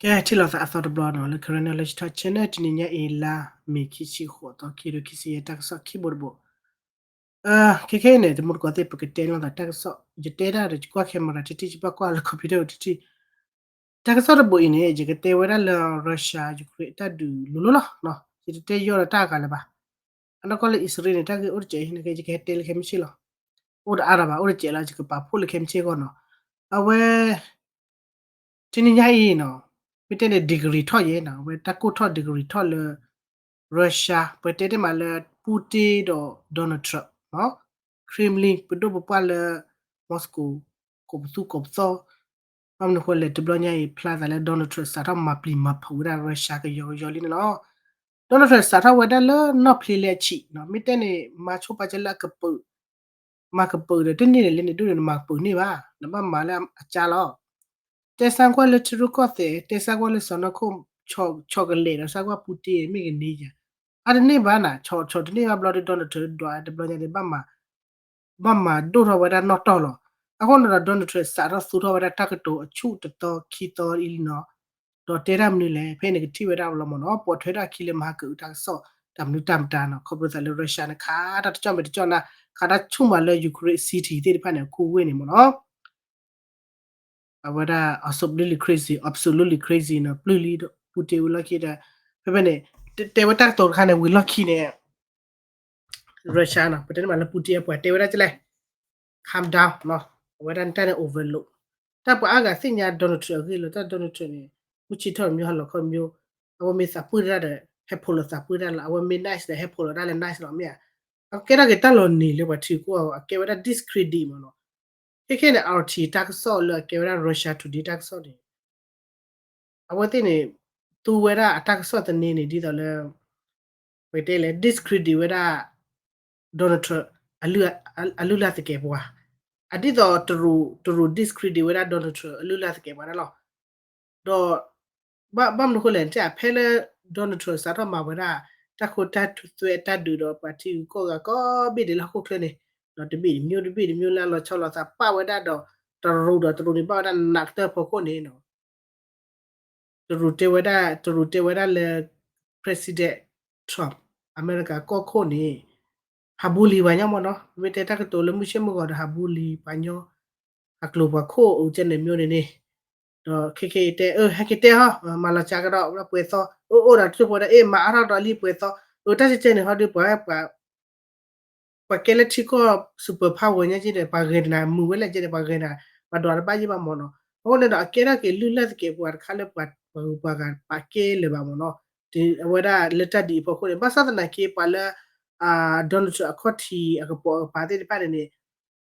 ကဲ ထံၣ်လိာ်သးအသီတဘျီနီၤ လၢ Karen Knowledge Talk Channel တနံၤညါအံၤ လါမ့ၤ ခံဆံဃိးသီ ခံကထိခံဆံယဲၢ် တၢ်ကစီၣ်ခံဘိတဘိ. ခဲခဲအံၤန့ၣ် တမူတကိးသ့ၣ် ပကတဲလိာ်သးတၢ်ကစီၣ် ယတဲတၢ်ဒီး ယကွၢ် camera တထံၣ် ယဘၣ်ကွၢ်လၢ computer တထံၣ်. တၢ်ကစီၣ်တဘိအံၤန့ၣ် ယကတဲဝဲဒၣ်လၢ Russia Ukraine တၢ်ဒုးလိၤလိၤလီၤ. ယတတဲယီၢ်ဒီးတၢ်အဂၤလၢၤဘၣ်. အနီၢ်ကီၢ်လၢအံၣ်စရ့လးန့ၣ် တၢ်ဂ့ၢ်အိၣ်တစဲးအံၤန့ၣ် ယကဟဲတဲလၢခဲမုၢ်ဆ့ၣ်လီၤ. အိၣ်တအါဒီးဘၣ် အိၣ်တစဲးလီၤ ယကပာ်ဖှိၣ်လၢခဲမုၢ်ဆ့ၣ်အဂီၢ်နီၤ. အဝဲ တနံၤညါအံၤနီၤ မ့ၢ်တဲန့ၣ် degree ထီၣ်ယဲနီၤ အဝဲတၢ်ကိၢ်ထီၣ် degree ထီၣ်လၢ Russia ပတဲတ့ၢ်မးလၢ Putin ဒီး Donald Trump နီၤ Kremlin ပဒိၣ်ပပှၢ်လၢ Moscow ကိးပသူကိးပသီ ဘၣ်မနုၤဃိလဲၣ် တဘျီညါအံၤ ဖျါသးလၢ Donald Trump စးထီၣ်မၤပျံၤမၤဖုးဝဲဒၣ် Russia ကယီကယီလံန့ၣ်လီၤ. Donald Trump စးထီၣ်ဝဲဒၣ်လၢနီၢ်ဖျ့လၢအဆံးနီၤ မ့ၢ်တဲန့ၣ် မၤဆိပာ်စၢၤလၢအကပၢၤ မၤကပၢၤဒီး တန့ၢ်န့ၣ်လဲၣ်န့ၣ် ဒိၣ်န့ၣ်နမၤကပၢၤန့ၢ်ဘၣ် နဘၣ်မၤလၢအကၢလီၤ. တဲဆါကွၢ်လၢထံရူၢ်ကီၢ်သဲး တဲဆါကွၢ်လၢစီၢ်နီၤခိၣ် ဆီၣ်ကလဲာ်ဒီးဆါကွၢ် Putin မ့ၢ်ကန့ၢ်ယၤ အါတန့ၢ်ဘၣ်နၤ ဆီၣ်ဆီၣ်တန့ၢ်ဘၣ်ဘျီဒီး Donald Trump ဒွးတဘျီညါန့ၣ် ဘၣ်မၤဒိၣ်ထီၣ်ဝဲဒၣ်နီၣ်တီၢ်လီၤ. အဃိန့ၣ်ဒီး Donald Trump စးထီၣ်သူထီၣ်ဝဲဒၣ်တၢ်ကတိၤအဆူၣ်တသီခံသီအံၤလံနီၤ ဒီးတဲတၢ်မနုၤလဲၣ် ဖဲန့ၣ်ကထံၣ်ဝဲဒၣ်လီၤမ့ၢ်နီၤ ပိာ်ထွဲထီၣ်အခံလၢမၤဟးကၢးအုးတၢ်ကစီၣ် တၢ်မနုၤတၢ်မတၤနီၤ ခီဖျိသးလၢ Russia န့ၣ် ခးတၢ်တကၠီၣ်မဲာ်တကၠီၣ်နါ ခးတၢ်ဆူၣ်မးလၢ Ukraine city သ့ၣ်တဖၣ်န့ၣ် အခိၣ်ဝ့ၢ်န့ၣ်မ့ၢ်နီၤ အဝဲဒၣ် absolutely crazy, absolutely crazy နီၤ ပျုၢ်လံ Putin ဝံၤလီၢ်ခံဒီး ဖဲဖဲန့ၣ် တဲဝဲတၢ်ကတိၤတခါန့ၣ် ဝံၤလီၢ်ခံန့ၣ် Russia နီၤ ပတဲန့ၣ်မးလၢ Putin အပှၤတဲဝဲဒၣ်ကလဲၣ် calm down နီၤ အဝဲဒၣ်တၢ်န့ၣ် overload တၢ်ပှၤအါဂၤသ့ၣ်ညါ Donald Trump အဂ့ၢ်လီၤ တၢ် Donald Trump န့ၣ် မုၢ်ဆ့ၣ်ထီၣ်တမံၤဟါလီၤခီတမံၤ အဝဲမ့ၢ်သးပှၢ်တၢ်ဒီး ဟဲဖိးလိာ်သးပှၢ်တၢ်လီၤ အဝဲမ့ၢ် nice ဒီးဟဲဖိးလိာ်တၢ်လၢ nice လီၤ မ့ၢ်ဧါ အကဲထီၣ်က့ၤတၢ်လီၤနံၤလၢပှၤထံကီၢ်အဂီၢ် အကဲဝဲဒၣ် discredit မ့ၢ်နီၤ ခဲခဲန့ၣ် RT တၢ်ကစီၣ်လၢအကဲဝဲဒၣ် Russia Today တၢ်ကစီၣ်န့ၣ် အဝဲသ့ၣ်န့ၣ် သူဝဲဒၣ်အတၢ်ကစီၣ်သန့န့ၣ် ဒ်သိးလၢ ပကတဲလဲၣ် discredit ဝဲဒၣ် Donald Trump အလုၢ်အလၢ်သကဲးပဝး အဒ်သိးတရူး discredit ဝဲဒၣ် Donald Trump အလုၢ်အလၢ်သကဲးပဝးန့ၣ်လီၤ. ဒီး ဘၣ်မနုၤဃိလဲၣ် တဲဖဲလၢ Donald Trump စးထီၣ်မၤဝဲဒၣ် တၢ်ခိတၢ်သွဲအတၢ်ဒုးဒီးပှၤထံဂုၤကီၢ်ဂၤကိးဘ့ၣ်ဒဲးလၢဟီၣ်ခိၣ်ချၢန့ၣ် ဒီးတဘ့ၣ်တမံၤတဘ့ၣ်တမံၤလၢအလီၤဆီလိာ်သးပာ်ဝဲဒၣ်ဒီး တရူးဒီးတရူးန့ၣ် ဘၣ်ဝဲဒၣ်နးကတၢၢ်ဖီခိၣ်န့ၣ် တရူးတဲဝဲဒၣ် တရူးတဲဝဲဒၣ်လၢ President Trump အမဲရကၤကီၢ်ခိၣ်န့ၣ် ဟးဘူးလံပှၤညီမ့ၢ်နီၤ မ့ၢ်တဲတၢ်ကတိၤလၢမုၢ်ဆ့ၣ်မုၢ်ဂီၤဒီး ဟးဘူးလံပှၤညီ အကျိၤပှၤခိၣ်အိၣ်ကဲန့ၣ်မျိုးန့ၣ်န့ၣ် ဒီးခဲခဲအံၤတဲ အၢ ဟဲက့ၤတဲဟီ မၤလီၤစှၤကဒီး ပှဲၤသီ အိၣ်အိၣ်ဒီးတၢ်ဖိဒီး အ့ၣ် မၤအါထီၣ်ဒီးလံပှဲၤသီ အၢ တၢ်ကဲကဲန့ၣ်ဟီဒီး ပှၤ ပှၤကဲလၢထံကီၢ် super power ညါက့ဒီး ပှၤဂဲၤတနၤ မုာ်ဝဲလဲၣ်ကဲဒီး ပှၤဂဲၤတနၤ ပှၤဒွးတဘၣ်ယဲၢ်ဘၣ်မ့ၢ်နီၤ အဃိန့ၣ်ဒီး အကဲထီၣ်က့ၤလုၢ်လၢ်သကဲးပဝးတခါလၢပှၤဂုၤပှၤဂၤပာ်ကဲလၢၤဘၣ်မ့ၢ်နီၤ အဝဲဒၣ်လၢတၢ်ဒ်အံၤအဖီခိၣ်န့ၣ် ဘၣ်ဆၣ်သနာ်က့ ပှၤလၢ Donald Trump အခီၣ်ထံးအကပိာ်အကပၤသ့ၣ်တဖၣ်န့ၣ်န့ၣ်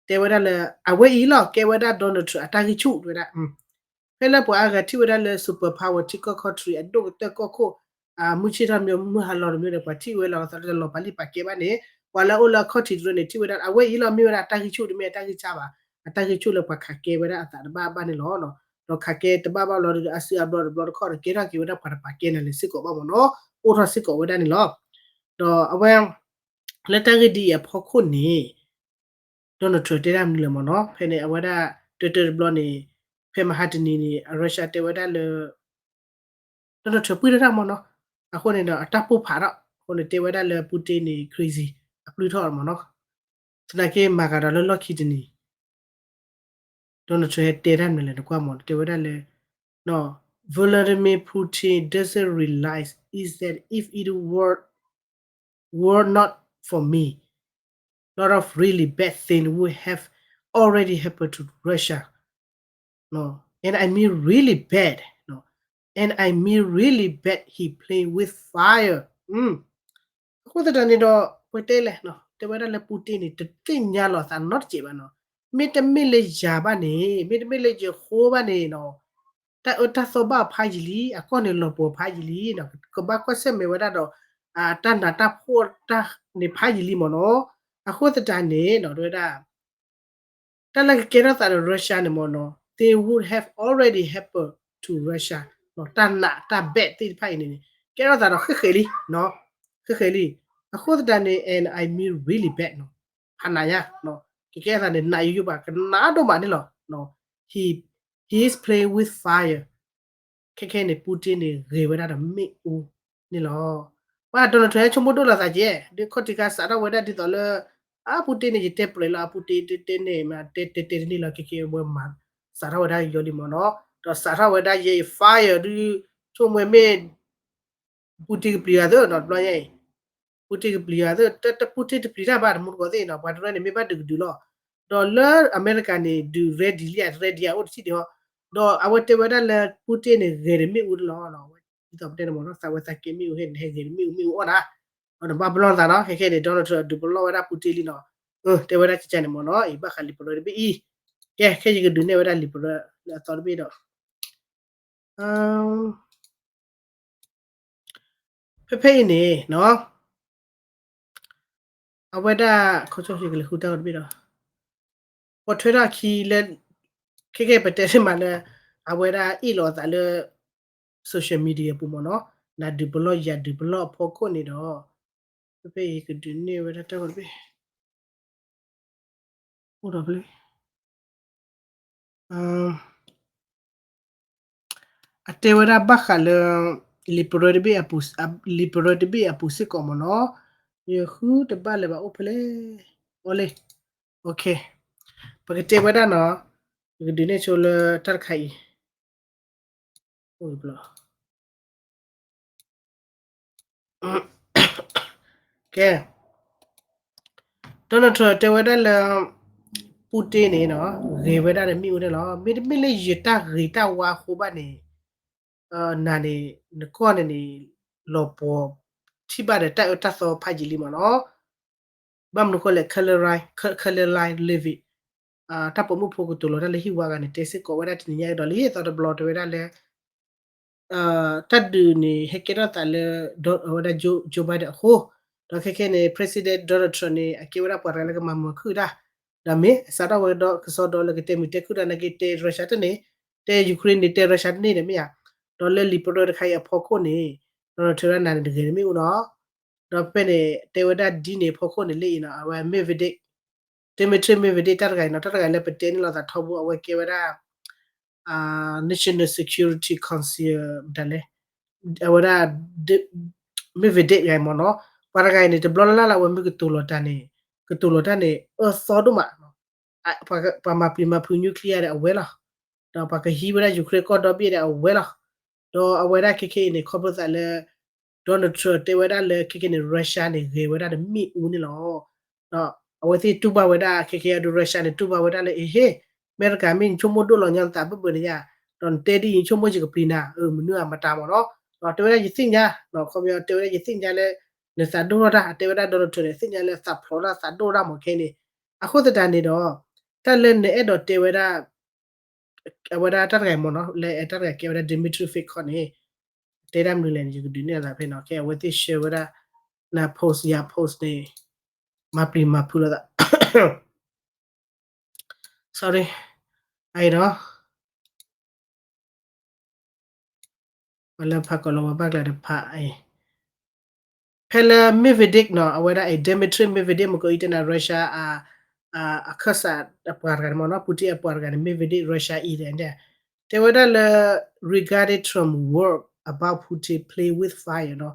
တဲဝဲဒၣ်လၢ အဝဲအံၤလီၤ ကဲဝဲဒၣ် Donald Trump အတၢ်ဂံၢ်ဆူၣ်တဲဝဲဒၣ် ဖဲလၢပှၤအါဂၤထံၣ်ဝဲဒၣ်လၢ super power ထံကီၢ် country အဒိၣ်ကတၢၢ်ကီၢ်ခိၣ် မုၢ်ဆ့ၣ်ထီၣ်တမံၤ မုၢ်ဟါလီၤတမံၤဒီး ပှၤထံၣ်ဝဲလီၤကသီလၢတလီၤပာ်လံပာ်ကဲဘၣ်န့ၣ် ပှၤလၢအအိၣ်လၢအခီၣ်ထံးတရၢန့ၣ် ထံၣ်ဝဲဒၣ် အဝဲအံၤလီၤ မ့ၢ်ဝဲဒၣ်အတၢ်ဂံၢ်ဆူၣ် တမ့ၢ်အတၢ်ဂံၢ်စၢ်ဘၣ် အတၢ်ဂံၢ်ဆူၣ်လၢပှၤခးကဲဝဲဒၣ်အသးတဘၣ်ဘၣ်န့ၣ်လီၤ. ဒီးခးကဲတဘၣ်ဘၣ်လီၤဒီး အစုအဘျီတဘျီတခီၣ်ဒီး ကဲထီၣ်က့ၤဝဲဒၣ်ပှၤတပာ်ကဲနၤလဲၣ်စ့ၢ်ကီးဘၣ်မ့ၢ်နီၤ အိၣ်ထီၣ်စ့ၢ်ကီးဝဲဒၣ်န့ၣ်လီၤ. ဒီးအဝဲ လၢတၢ်ဂ့ၢ်ဒ်အံၤအဖီခိၣ်န့ၣ် Donald Trump တဲဒၣ်မနုၤလဲၣ်မ့ၢ်နီၤ ဖဲန့ၣ် အဝဲဒၣ် တၢတၢတဘျီန့ၣ် ဖဲမဟါတနံၤန့ၣ် အ Russia တဲဝဲဒၣ်လၢ Donald Trump ပှၢ်တၢ်မ့ၢ်နီၤ အဃိန့ၣ်ဒီး အတၢ်ပိၢ်ဖးထီၣ် အဃိန့ၣ် တဲဝဲဒၣ်လၢ Putin န့ၣ် crazy အပျုၢ်ထီၣ်မ့ၢ်နီၤ သနာ်က့မၤကဒီးလၢလီၢ်ခံတနံၤ Donald Trump ဟဲတဲတၢ်မနုၤလဲၣ် နကွၢ်မ့ၢ်နီၤ တဲဝဲဒၣ်လၢ Vladimir Putin doesn't realize is that if it were were not for me, lot of really bad thing would have already happened to Russia. No, and I mean really bad. No, and I mean really bad. He playing with fire. အဃိသတးန့ၣ်ဒီး ပတဲလဲၣ် တဲဝဲဒၣ်လၢ Putin န့ၣ် တသ့ၣ်ညါလီၤသးနီတစဲးဘၣ်နီၤ မ့တမ့ၢ်လၢယၤဘၣ်န့ၣ် မ့တမ့ၢ်လၢယဃိဘၣ်န့ၣ်နီၤ တၢ်အၢတၢ်သီဘၣ်ဖးယံာ်လံ အကီၢ်န့ၣ်လီၤပှီၤဖးယံာ်လံ ကဘၣ်ကွၢ်ဆၢၣ်မဲာ်ဝဲဒၣ်ဒီး တၢ်နးတၢ်ဖှီၣ်တၢ်န့ၣ်ဖးယံာ်လံမ့ၢ်နီၤ အဃိသတးန့ၣ်နီၤ တဲဝဲဒၣ် တၢ်လၢကကဲထီၣ်သးဒီး Russia န့ၣ်မ့ၢ်နီၤ they would have already happened to Russia တၢ်နးတၢ်ဘဲးသ့ၣ်တဖၣ်အံၤန့ၣ် ကဲထီၣ်သးဒီးဃဲးဃဲးလံ ဃဲးဃဲးလံ အဃိသတးန့ၣ် and I mean really bad နီၤ ဖးနးညါ ကကဲထီၣ်သးန့ၣ် နးယိယိဘၣ် ကနးဒိၣ်မးန့ၣ်လီၤ he he is playing with fire ခဲခဲန့ၣ် Putin န့ၣ် ဂဲၤဝဲဒၣ်ဒီးမ့ၣ်အူန့ၣ်လီၤ. ပှၤ Donald Trump ဟဲဆိကမိၣ်ဒိၣ်လီၤသးကဲ, ဒ်ခီၣ်ထံးခါစးထီၣ်ဝဲဒၣ်ဒ်သိးလၢ အ Putin န့ၣ် ယတဲပြဲးလီၤ အ Putin တဲတဲန့ၣ် မ့ၢ်တဲတဲတဲတန့ၢ်လီၤ ခဲခဲဝဲမၤ စးထီၣ်ဝဲဒၣ်ယီလံမ့ၢ်နီၤ, ဒီးစးထီၣ်ဝဲဒၣ်ယဲအံၤ fire ဒုး ဆိကမိၣ်မ့ၢ် Putin ကပျံၤဂၤသၢနီၤ တဘျီညါအံၤ Putin ကပျံၤဂၤသၢ တ Putin တပျံၤတၢ်ဘၣ် တမူတကိးသ့ၣ်နီၤ ပှၤတရၢန့ၣ် မ့ၢ်ဘၣ်ဒုးကဒုးလီၤ, ဒီးလၢအမဲရကၤန့ၣ် ဒုး ready လံ ready အအိၣ်တထံၣ်ဒံးဟီ, ဒီးအဝဲတဲဝဲဒၣ်လၢ Putin န့ၣ် ဂဲၤဒီးမ့ၣ်အူန့ၣ်လီၤ, ဒ်သိးပတဲန့ၣ်မ့ၢ်နီၤ သးဝဲသးကဲမ့ၣ်အူဟဲန့ၣ် ဟဲဂဲၤဒီးမ့ၣ်အူမ့ၣ်အူအီၣ်နၤ, ဒီးနဘၣ်ပလီၢ်သးနီၤ ခဲခဲန့ၣ် Donald Trump ဒုးပလီၢ်ဝဲဒၣ် Putin လံနီၤ, တဲဝဲဒၣ်ကကန့ၣ်မ့ၢ်နီၤ အံၤဘၣ်ဃး liberal တဘ့ၣ်အံၤ, ကဲ ခဲယကဒုးနဲၣ်ဝဲဒၣ် liberal လၢအသီတဘ့ၣ်ဒီး ဖဲဖဲအံၤန့ၣ်နီၤ အဝဲဒၣ် ခီဆၢယကလဲၤဃုတၢ်ဂီၤတဘ့ၣ်ဒီး ပိာ်ထွဲထီၣ်အခံလၢ ခဲကဲပတဲသ့မးလၢ အဝဲဒၣ်အ့ၣ်လိာ်အသးလၢ social media ပူၤမ့ၢ်နီၤ, နဒုးပလီၢ်ယၤဒုးပလီၢ်အဖီခိၣ်န့ၣ်ဒီး ဖဲဖဲအံၤကဒုးနဲၣ်ဝဲဒၣ်တၢ်ဂီၤတဘ့ၣ် အိၣ်ဒီးဖဲ အတဲဝဲဒၣ်ဘၣ်ဃးလၢ liberal တဘ့ၣ်အပူၤ liberal တဘ့ၣ်အပူၤစ့ၢ်ကီးမ့ၢ်နီၤ, ယဃုတဘၣ်လၢၤဘၣ်အိၣ်ဖဲလဲၣ်, အိၣ်လံ, ပကတဲဝဲဒၣ်နီၤ, ယကဒုးနဲၣ်ဆိလၢတၢ်တခါအံၤ, ကဲ Donald Trump တဲဝဲဒၣ်လၢ Putin န့ၣ်နီၤ ဂဲၤဝဲဒၣ်ဒီးမ့ၣ်အူန့ၣ်လီၤ. မ့တမ့ၢ်လၢယတၢ်ဂ့ၤတၢ်ဝါအဃိဘၣ်န့ၣ် နၤန့ၣ် နကီၢ်န့ၣ်န့ၣ် လီၤပှီၤထံၣ်ဘၣ်ဒီးတၢ်အၢတၢ်သီဖးယံာ်လံမ့ၢ်နီၤ. ဘၣ်မနုၤဃိလဲၣ် Karoline Leavitt တၢ်ပိာ်မုၣ်ဖိကတိၤလီၤတၢ်လၢဟံၣ်ဝါဂၤန့ၣ် တဲစ့ၢ်ကီးဝဲဒၣ်တနံၤညါအံၤဒီးလံအသီတဘျီတဲဝဲဒၣ်လၢ တၢ်ဒုးန့ၣ် ဟဲကဲထီၣ်သးလၢ အဝဲဒၣ် Joe Biden အဃိ, ဒီးခဲခဲန့ၣ် President Donald Trump န့ၣ် အကဲဝဲဒၣ်ပှၤတဂၤလၢကမၤမုာ်ခုၣ်တၢ်, ဒီးမ့ၢ်စးထီၣ်ဝဲဒီးကစီဒီလၢကတဲမုာ်တဲခုၣ်တၢ်နာ်က့ တဲ Russia တန့ၢ်, တဲ Ukraine န့ၣ် တဲ Russia တန့ၢ်ဒီးမ့ၢ်ဧါ, ဒီးလၢ liberal တခါအံၤအဖီခိၣ်န့ၣ် Donald Trump ဝဲဒၣ်နၤန့ၣ်တဂဲၤတမ့ၣ်အူနီၤ, ဒီးဖဲန့ၣ် တဲဝဲဒၣ်ဒ်န့ၣ်အဖီခိၣ်န့ၣ်လၢအံၤနီၤ အဝဲ Medvedev, Dmitry Medvedev တၢ်တဂၤအံၤနီၤ တၢ်တဂၤလၢပတဲန့ၢ်လိာ်သးထီဘိ အဝဲကဲဝဲဒၣ် National Security Council ဒၣ်လဲာ်, အဝဲဒၣ် Medvedev တဂၤအံၤမ့ၢ်နီၤ, ပှၤတဂၤအံၤန့ၣ် တဘျီလၢ်လၢ်လၢအဝဲမ့ၢ်ကတိၤလီၤတၢ်န့ၣ်, ကတိၤလီၤတၢ်န့ၣ် အၢသီဒိၣ်မး, ပှၤမၤပျံၤမၤဖုး nuclear ဒီးအဝဲလီၤ, ဒီးပှၤကဟံးဝဲဒၣ် Ukraine ကီၢ်ဒီဘ့ၣ်ဒီးအဝဲလီၤ, ဒီးအဝဲဒၣ်ခဲခဲအံၤန့ၣ် ခီဖျိသးလၢ Donald Trump တဲဝဲဒၣ်လၢခဲခဲန့ၣ် Russia န့ၣ် ဂဲၤဝဲဒၣ်ဒီးမ့ၣ်အူန့ၣ်လီၤ. ဒီးအဝဲသ့ၣ်တူၢ်ဘၣ်ဝဲဒၣ်ခဲခဲအံၤဒီး Russia န့ၣ် တူၢ်ဘၣ်ဝဲဒၣ်လၢ အ့ဟ့ၣ် အမဲရကၤမ့ၢ်နဆိကမိၣ်ဒိၣ်လီၤညါနသးဘၢၣ်ဘၢၣ်န့ၣ်ယါ, ဒီးနတဲဒ်အံၤနဆိကမိၣ်ယကပျံၤနၤ မနုၤအမတၤမ့ၢ်နီၤ, ဒီးတဲဝဲဒၣ်ယသ့ၣ်ညါ, ခီပညီတဲဝဲဒၣ်ယသ့ၣ်ညါလၢ နသးဒိၣ်ထီၣ်တၢ် အတဲဝဲဒၣ် Donald Trump န့ၣ် သ့ၣ်ညါလၢသးဖျိးထီၣ်သးဒိၣ်ထီၣ်မ့ၢ်ခဲန့ၣ်, အဃိသတးန့ၣ်ဒီး တၢ်လၢနအဲၣ်ဒိးတဲဝဲဒၣ် အဝဲဒၣ်တၢ်တဂၤအံၤမ့ၢ်နီၤ လၢအဲၣ်တၢ်တဂၤကဲဝဲဒၣ် Dmitry Peskov န့ၣ် တဲဒၣ်မနုၤလဲၣ်န့ၣ် ယကဒုးနဲၣ်အသးဖဲနီၤ ခဲအဝဲသ့ၣ် share ဝဲဒၣ် န post ယၤ post န့ၣ် မၤပျံၤမၤဖုးလိာ်သး sorry အံၤနီၤ ပှၤလၢဖးကီးလီၤဝဲဘၣ်ကျါတဖၣ်အံၤ ဖဲလၢ Medvedev နီၤ အဝဲဒၣ်အံၤ Dmitry Medvedev မ့ၢ်ကီးအံၤတဲနၤ Russia အခၢၣ်စးအပှၤတဂၤန့ၣ်မ့ၢ်နီၤ Putin အပှၤတဂၤန့ၣ် Medvedev Russia အံၤဒီး တဲဝဲဒၣ်လၢ regarding Trump work about Putin play with fire နီၤ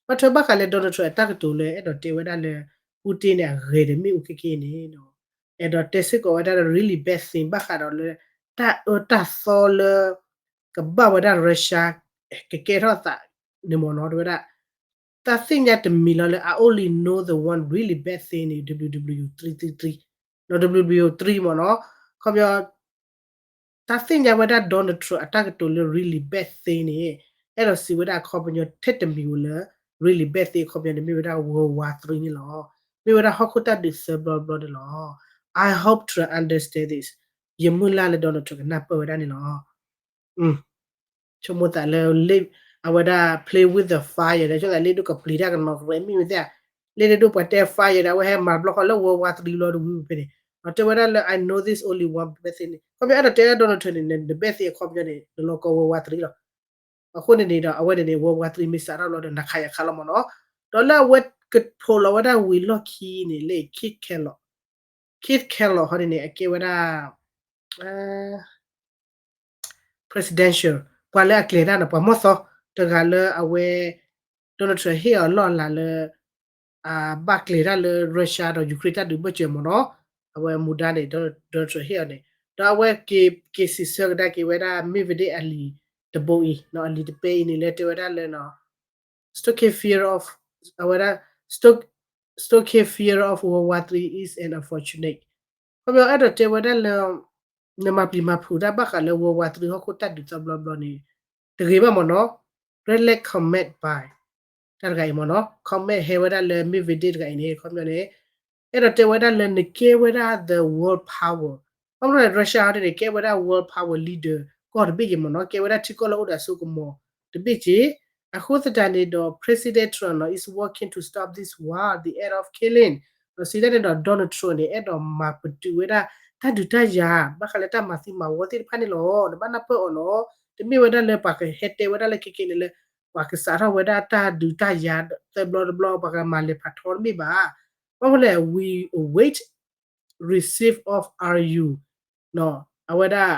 ဘၣ်ထွဲဘၣ်ဃးလၢ Donald Trump အတၢ်ကတိၤလၢအဲၣ်ဒိးတဲဝဲဒၣ်လၢ Putin န့ၣ် အဂဲၤဒီးမ့ၣ်အူခဲက့န့ၣ် အဲၣ်ဒိးတဲစ့ၢ်ကီးဝဲဒၣ်လၢ really bad thing ဘၣ်ဃးဒီးလၢ တၢ်အၢတၢ်သီလၢ ကဘၣ်ဝဲဒၣ် Russia ကကဲထီၣ်သးန့ၣ်မ့ၢ်နီၤ တဲဝဲဒၣ် တၢ်သ့ၣ်ညါတမံၤလီၤလၢ I only know the one really bad thing န့ၣ် W W three three နီၤ W W three မ့ၢ်နီၤ ခီပညီ တၢ်သ့ၣ်ညါဝဲဒၣ် Donald Trump အတၢ်ကတိၤလၢ really bad thing န့ၣ် အဲၣ်ဒိးစံးဝဲဒၣ်အခီပညီထဲတမံၤဧိၤလၢ really bad thing အခီပညီန့ၣ် မ့ၢ်ဝဲဒၣ် World War Three န့ၣ်လီၤ. မ့ၢ်ဝဲဒၣ်ဟီၣ်ခိၣ်တၢ်ဒုးသၢဘျီတဘျီန့ၣ်လီၤ. I hope Trump understand this. ယမုၢ်လၢ်လၢ Donald Trump ကနၢ်ပၢၢ်ဝဲဒၣ်န့ၣ်လီၤ. ဆိကမိၣ်သးလၢ အဝဲဒၣ် play with the fire ဒီး ဆိကမိၣ်သးလ့ၣ်ဒိၣ်ကပျံၤတၢ်ကနီၤကရဲမ့ၢ်ဝဲသ့ၣ်ဧါ, လ့ၣ်ဒိၣ်ပှၤတဲ fire ဒီး အဝဲဟဲမၤတဘျီဃီလၢ World War Three လီၤတဝံၤဖဲန့ၣ်, ဒီးတဲဝဲဒၣ်လၢ I know this only one bad thing န့ၣ် ခီပညီအဲၣ်ဒိးတဲဒၣ် Donald Trump န့ၣ် the bad thing အခီပညီန့ၣ် နလီၤကီး World War Three လီၤ. အဃိန့ၣ်န့ၣ်ဒီး အဝဲန့ၣ်န့ၣ် World War Three မ့ၢ်စးထီၣ်လီၤဒီး နခးယခးလီၤမ့ၢ်နီၤ, ဒီးလၢအဝဲကဖိးလီၤဝဲဒၣ်ဝံၤလီၢ်ခံန့ၣ် လၢ Keith Kellogg, Keith Kellogg ဟီန့ၣ်န့ၣ် အကဲဝဲဒၣ် presidential ပှၤလၢအကျဲၤတၢ်န့ၣ် ပှၤမီၢ်သီတဂၤလၢအဝဲ Donald Trump ဟ့ၣ်အီၤလီၢ်အလၤလၢ အဘၣ်ကျဲၤတၢ်လၢ Russia ဒီး Ukraine တၢ်ဒုးဘၢၣ်စၢၤမ့ၢ်နီၤ, အဝဲမူဒါန့ၣ် Donald Trump ဟ့ၣ်အီၤန့ၣ် ဒီးအဝဲက့ၤ က့ၤစံးဆၢကဒါက့ၤဝဲဒၣ် Medvedev အလံာ်တဘိအံၤ အလံာ်တပဲအံၤန့ၣ် လၢတဲဝဲဒၣ်လၢ Stoke fear of အဝဲဒၣ် Stoke, Stoke fear of World War Three is an unfortunate ခီပညီအဲၣ်ဒိးတဲဝဲဒၣ်လၢ နမၤပျံၤမၤဖုးတၢ်ဘၣ်ဃးလၢ World War Three ဟီၣ်ခိၣ်တၢ်ဒုးသီဘျီဘျီန့ၣ် တဂ့ၤဘၣ်မ့ၢ်နီၤ, red flag comment by တၢ်တဂၤအံၤမ့ၢ်နီၤ, comment ဟဲဝဲဒၣ်လၢ Medvedev တဂၤအံၤန့ၣ် ခီပညီန့ၣ် အဲၣ်ဒိးတဲဝဲဒၣ်လၢနကဲဝဲဒၣ် the world power, ခီပညီန့ၣ် Russia ဟီဒ်န့ၣ် ကဲဝဲဒၣ် world power leader ကီၢ်တဘ့ၣ်က့ၤမ့ၢ်နီၤ, ကဲဝဲဒၣ်ထံကီၢ်လၢအိၣ်ဒီးအစိကမီၤတဘ့ၣ်က့ၤ, အဃိသတးန့ၣ်ဒီး President Trump နီၤ is working to stop this war, the act of killing ဒီးစံးတၢ်န့ၣ်ဒီး Donald Trump န့ၣ် အဲၣ်ဒိးမၤပတုာ်ဝဲဒၣ် တၢ်ဒုးတၢ်ယၤ ဘၣ်ဃးလၢတၢ်မၤသံမၤဝီသ့ၣ်တဖၣ်န့ၣ်လီၤ. နဘၣ်နၢ်ပၢၢ်အီၤနီၤ, တမ့ၢ်ဝဲဒၣ်လၢပှၤကဟဲတဲဝဲဒၣ်လၢခဲကဲန့ၣ်လၢ ပှၤကစးထီၣ်ဝဲဒၣ်တၢ်ဒုးတၢ်ယၤသၢဘျီတဘျီ ပှၤကမၤလဲၤဖးထီတမ့ၢ်ဘၣ်. ဘၣ်မနုၤလဲၣ် we await receipt of E U အဝဲဒၣ်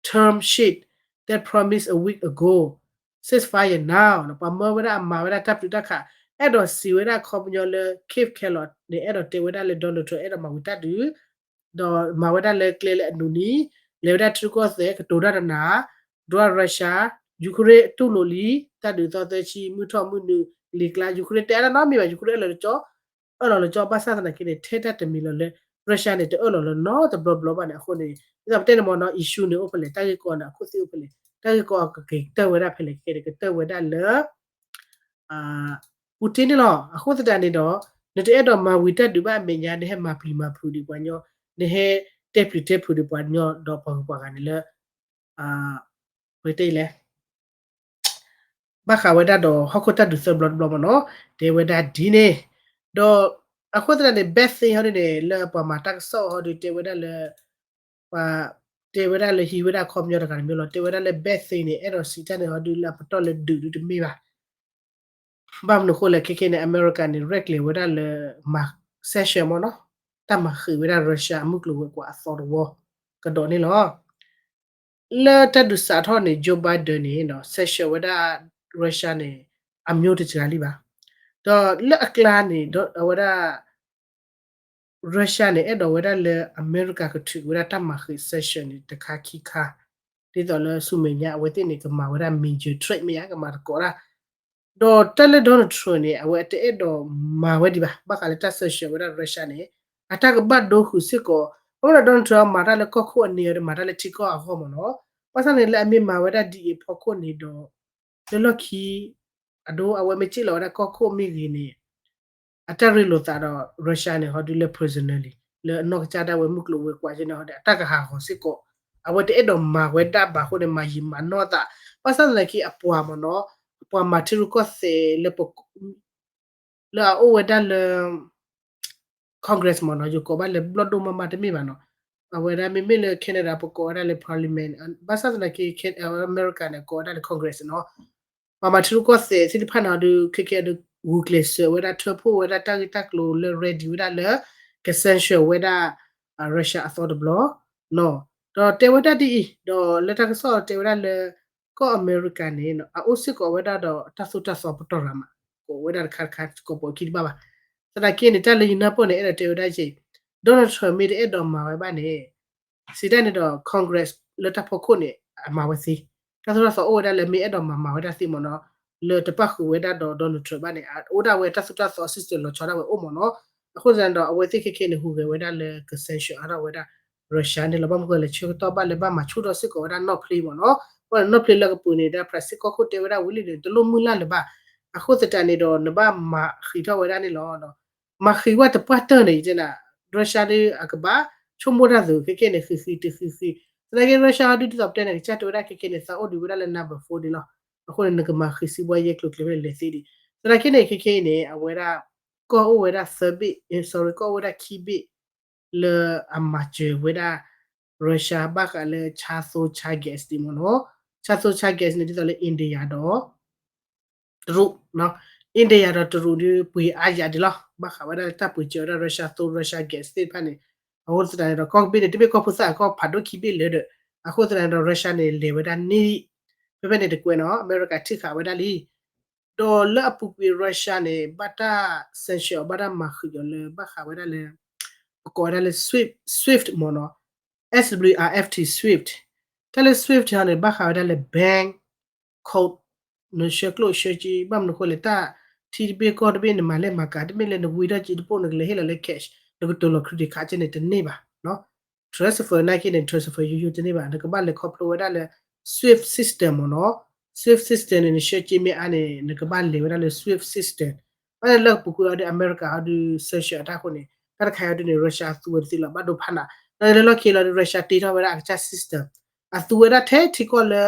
term sheet that promised a week ago ceasefire now ပှၤမၢဝဲဒၣ်အမၤဝဲဒၣ်တၢ်ပတုာ်တၢ်ခး အဲၣ်ဒိးစံးဝဲဒၣ်ခီပညီလၢ Keith Kellogg န့ၣ် အဲၣ်ဒိးတဲဝဲဒၣ်လၢ Donald Trump အဲၣ်ဒိးမၤဝံၤတၢ်ဒုး ဒီးမၤဝဲဒၣ်လၢကျဲလၢအနူၤနံၤ လဲၤဝဲဒၣ်ထံရူၢ်ကီၢ်သဲး ကတိၤတၢ်တနၤ ဒွး Russia, Ukraine တူၢ်လိာ်လံ တၢ်ဒုးသီသၢဆံ မုၢ်ထီၣ်မုၢ်နုာ်လံၤကျါ Ukraine တဲအါတၢ်နီတမံၤဘၣ် Ukraine အၢၣ်လီၤလၢကၠီ အၢၣ်လီၤလၢကၠီ ဘၣ်ဆၣ်သနာ်က့န့ၣ် ထဲတၢ်တမံၤလီၤလၢ Russia န့ၣ် တအၢၣ်လီၤလၢနီတဘျီဘျီဘၣ်န့ၣ် အဃိန့ၣ် ဒ်သိးပတဲန့ၣ်မ့ၢ်နီၤ issue န့ၣ်အိၣ်ဖဲလဲၣ် တၢ်ဂ့ၢ်ကီန့ၣ် အခိၣ်သ့ၣ်အိၣ်ဖဲလဲၣ် တၢ်ဂ့ၢ်ကီကက့ၤကတၢၢ်ဝဲဒၣ်ဖဲလဲၣ် ခဲကဲန့ၣ် ကတၢၢ်ဝဲဒၣ်လၢ Putin န့ၣ်လီၤ. အဃိသတးန့ၣ်ဒီး နတအဲၣ်ဒိးမၤဝံၤတၢ်ဒုးဘၣ်အမဲာ်ညါ နဟဲမၤပျံၤမၤဖုးဒံးပှၤကညီ နဟဲတဲပျံၤတဲဖုးဒံးပှၤကညီ ဒီးပှၤဂုၤပှၤဂၤန့ၣ်လၢ ပတဲလဲၣ် ဘၣ်ဃးဝဲဒၣ်ဒီးဟီၣ်ခိၣ်တၢ်ဒုးသၢဘျီတဘျီမ့ၢ်နီၤ တဲဝဲဒၣ်ဒ်န့ၣ် ဒီးအဃိသတးန့ၣ် bad thing ဟီဒ်န့ၣ် လၢပှၤမၤတၢ်ကစီၣ်ဟီဒုးတဲဝဲဒၣ်လၢ ပှၤတဲဝဲဒၣ်လၢဟံးဝဲဒၣ်ခီပညီတဂၤတမံၤလီၤ တဲဝဲဒၣ်လၢ bad thing န့ၣ် အဲၣ်ဒိးစံးတၢ်န့ၣ်ဟီဒုးလၢအပတီၢ်လၢဒုးဒုးတမ့ၢ်ဘၣ် ဘၣ်မနုၤဃိလဲၣ် ခဲကဲန့ၣ် အမဲရကၤန့ၣ် ရဲၣ်ကျဲၤဝဲဒၣ်လၢ မၤ sanction မ့ၢ်နီၤ တၢ်မၤဃံးဝဲဒၣ် Russia အမုၢ်ကျိၤဝဲၤကွာ်အသီတဝီ ကဒီးန့ၣ်လီၤ. လၢတၢ်ဒုးစးထီၣ်န့ၣ် Joe Biden န့ၣ် sanction ဝဲဒၣ် Russia န့ၣ် အမျိုးတစှၤလံဘၣ်. ဒီးလၢအကျါန့ၣ် အဝဲဒၣ် Russia န့ၣ် အဲၣ်ဒိးဝဲဒၣ်လၢအမဲရကၤကထုးဝဲဒၣ်တၢ်မၤဃံး sanction န့ၣ် တခါခံခါ ဒ်သိးလၢဆူမဲာ်ညါအဝဲသ့ၣ်န့ၣ် ကမၤဝဲဒၣ် major trade မ့ၢ်ဧါ ကမၤသကိးတၢ် ဒီးတၢ်လၢ Donald Trump န့ၣ် အဝဲတအဲၣ်ဒိးမၤဝဲဒံးဘၣ် ဘၣ်ဃးလၢတၢ် sanction ဝဲဒၣ် Russia န့ၣ် အတၢ်ကဘၣ်ဒိဃုာ်စ့ၢ်ကီး အဃိဒီး Donald Trump အမၤတၢ်လၢကီၢ်ခိၣ်အန့ၣ်ဒီး မၤတၢ်လၢထံကီၢ်အဂီၢ်မ့ၢ်နီၤ ဘၣ်ဆၣ်န့ၣ်လၢအမ့ၢ်မၤဝဲဒၣ်ဒ်အံၤအဖီခိၣ်န့ၣ်ဒီး လၢလီၢ်ခံ အဒိ အဝဲမ့ၢ်စ့ၢ်လီၤဝဲဒၣ်ကီၢ်ခိၣ်မ့ၢ်ဂ့ၤန့ၣ် အတၢ်ရ့လိာ်သးဒီး Russia န့ၣ် ဟီဒုးလၢ personally လၢအနီၢ်ကစၢ်ဒၣ်ဝဲမုၢ်ကျိၤဝဲၤကွာ်ကဲန့ၣ် ဟီဒုး အတၢ်ကဟးဂီၤစ့ၢ်ကီး အဝဲတအဲၣ်ဒိးမၤဝဲဒၣ်ဘၣ်အဃိန့ၣ် မၤယံာ်မၤနီၢ်အသး ဘၣ်ဆၣ်သနာ်က့အပှၤမ့ၢ်နီၤ အပှၤမၤထံရူၢ်ကီၢ်သဲးလၢ လၢအအိၣ်ဝဲဒၣ်လၢ Congress မ့ၢ်နီၤ ယကိးဘၣ်လၢဘျီၣ်ဒိၣ်မးမးတမ့ၢ်ဘၣ်နီၤ အဝဲဒၣ်မ့မ့ၢ်လၢ Canada ပကိးဝဲဒၣ်လၢ Parliament ဘၣ်ဆၣ်သနာ်က့ အမဲရကၤ န့ၣ် ကိးဝဲဒၣ်လၢ Congress နီၤ ပှၤမၤထံရူၢ်ကီၢ်သဲးသ့ၣ်တဖၣ်န့ၣ်ဒီး ခဲကဲဒီး ဂုာ်ကျဲးစၢးဝဲဒၣ် ထၢဖှိၣ်ဝဲဒၣ်တၢ်ဂ့ၢ်တၢ်ကျိၤလၢ ready ဝဲဒၣ်လၢ က sanction ဝဲဒၣ် Russia အသီတဘျီ ဒီးတဲဝဲဒၣ်ဒ်အံၤ ဒီးလၢတၢ်ကစီၣ်တဲဝဲဒၣ်လၢ ကီၢ်အမဲရကၤန့ၣ် အအိၣ်စ့ၢ်ကီးဝဲဒၣ်ဒီးတၢ်သိၣ်တၢ်သီပတီၢ်ရၤမး ကိးဝဲဒၣ်တခါတခါကိးပိာ်ခံတဘၣ်ဘၣ် သနာ်က့န့ၣ် တၢ်လၢယနၢ်ပၢၢ်န့ၣ် အဲၣ်ဒိးတဲဝဲဒၣ်က့ Donald Trump မ့ၢ်တအဲၣ်ဒိးမၤဝဲဘၣ်န့ၣ် စံးတၢ်န့ၣ်ဒီး Congress လၢတၢ်ဖီခိၣ်န့ၣ် အမၤဝဲသ့ တၢ်သိၣ်တၢ်သီအိၣ်ဝဲဒၣ်လၢမ့ၢ်အဲၣ်ဒိးမၤမၤဝဲဒၣ်သ့မ့ၢ်နီၤ လၢတပၣ်ဃုာ်ဝဲဒၣ်ဒီး Donald Trump ဘၣ်န့ၣ် အိၣ်ဒၣ်ဝဲတၢ်သိၣ်တၢ်သီ system လီၤဆီဒၣ်ဝဲအိၣ်မ့ၢ်နီၤ အဃိသတးန့ၣ်ဒီး အဝဲသ့ၣ်ခဲကဲန့ၣ် ဟူးဂဲၤဝဲဒၣ်လၢက sanction အါထီၣ်ဝဲဒၣ် Russia န့ၣ်လီၤ ဘၣ်မနုၤဃိလဲၣ် ဆၢကတီၢ်ဘၣ်လၢဘၣ်မၤဆူၣ်ထီၣ်စ့ၢ်ကီးဝဲဒၣ်နီၣ်ဖျ့မ့ၢ်နီၤ အဃိန့ၣ် နီၣ်ဖျ့လၢကပူၤန့ၣ် ဒ် Brexit ကီၢ်ခိၣ်တဲဝဲဒၣ်ဝံၤလံန့ၣ် တလိၣ်မုၢ်လၢ်လၢၤဘၣ် အဃိသတးန့ၣ်ဒီး နဘၣ်မၤဃံးထီၣ်ဝဲဒၣ်န့ၣ်လီၤ မၤဃံးဝဲတပှၢ်တၢၢ်န့ၣ် ယတဲနၤ Russia ဒ်အကဘၣ် ဆိကမိၣ်တၢ်သုး ခဲကဲန့ၣ် ဃံးဃံးတဃံးဃံး သနာ်က့ Russia ဒ်သိးပတဲန့ၣ် ကစၢ်တဲဝဲဒၣ်ခဲကဲန့ၣ် သးအိၣ်ဒံးဝဲဒၣ်လၢ number four ဒ်လီၤ အဃိန့ၣ် နကမၤဃံးစံးဘှီယဲၢ်ကျိၤကျဲဖဲလဲၣ်သ့ဒံး သနာ်က့န့ၣ် ခဲကဲအံၤန့ၣ် အဝဲဒၣ် ကီၢ်အိၣ်ဝဲဒၣ်သၢဘ့ၣ် sorry ကီၢ်အိၣ်ဝဲဒၣ်ခံဘ့ၣ် လၢအမၤစၢၤဝဲဒၣ် Russia ဘၣ်ဃးလၢ ဆါသိဆါ gas ဒံးမ့ၢ်နီၤ ဆါသိဆါ gas န့ၣ် ဒ်သိးလၢ India ဒီး တရူး India ဒီးတရူးဒ် ပှ့ၤအါယၤဒံးလီၤ ဘၣ်ဃးဝဲဒၣ်လၢတၢ်ပှ့ၤစၢၤဝဲဒၣ် Russia သိ Russia gas သ့ၣ်တဖၣ်န့ၣ် အဃိသတးန့ၣ်ဒီး ကီၢ်ဘ့ၣ်န့ၣ် တမ့ၢ်ကီၢ်ဖိသၣ် ကီၢ်ဖးဒိၣ်ခံဘ့ၣ်လၢၤဒီး အဃိသတးန့ၣ်ဒီး Russia န့ၣ် လဲၤဝဲဒၣ်န့ၣ် ဖဲဖဲန့ၣ်တကွဲးနီၤ အမဲရကၤထံၣ်ဃာ်ဝဲဒၣ်လံ ဒီးလၢအပူၤကွံာ် Russia န့ၣ် ဘၣ်တၢ် sanction အီၤ ဘၣ်တၢ်မၤဃံးအီၤလၢ ဘၣ်ဃးဝဲဒၣ်လၢ ပကိးဝဲဒၣ်လၢ Swift Swift မ့ၢ်နီၤ S W I F T Swift တၢ်လၢ Swift ဟီန့ၣ် ဘၣ်ဃးဝဲဒၣ်လၢ bank code နဆှၢကျိၣ်ဆှၢစ့ ဘၣ်မနုၤအဃိလဲၣ် တၢ်ထံတဘ့ၣ်ကီၢ်တဘ့ၣ် နမၤလဲၢ်မၤကၤ တမ့ၢ်လၢနဝံထီၣ်စ့တဘိၣ် နကလဲၤဟ့ၣ်လီၤလၢ cash နကတိၤလီၤ credit card ကဲန့ၣ်တန့ၢ်ဘၣ် transfer နာ်က့န့ၣ် transfer ယိယိတန့ၢ်ဘၣ် နကဘၣ်လဲၤခီဖျိဝဲဒၣ်လၢ Swift system မ့ၢ်နီၤ Swift system န့ၣ် နဆှၢစ့မ့ၢ်အါန့ၣ် နကဘၣ်လဲၤဝဲဒၣ်လၢ Swift system ဘၣ်လၢပူၤကွံာ်အီၤဒီး အမဲရကၤအီၤဒီး sanction အတၢ်အဃိန့ၣ် တၢ်တခါအံၤအီၤဒုးန့ၣ် Russia အသူဝဲတသ့လီၤဘၣ်ဒိဖးနး ဒီးလၢလီၢ်ခံလီၤဒီး Russia တ့ထီၣ်ဝဲဒၣ်အကစၢ် system အသူဝဲဒၣ်ထဲထံကီၢ်လၢ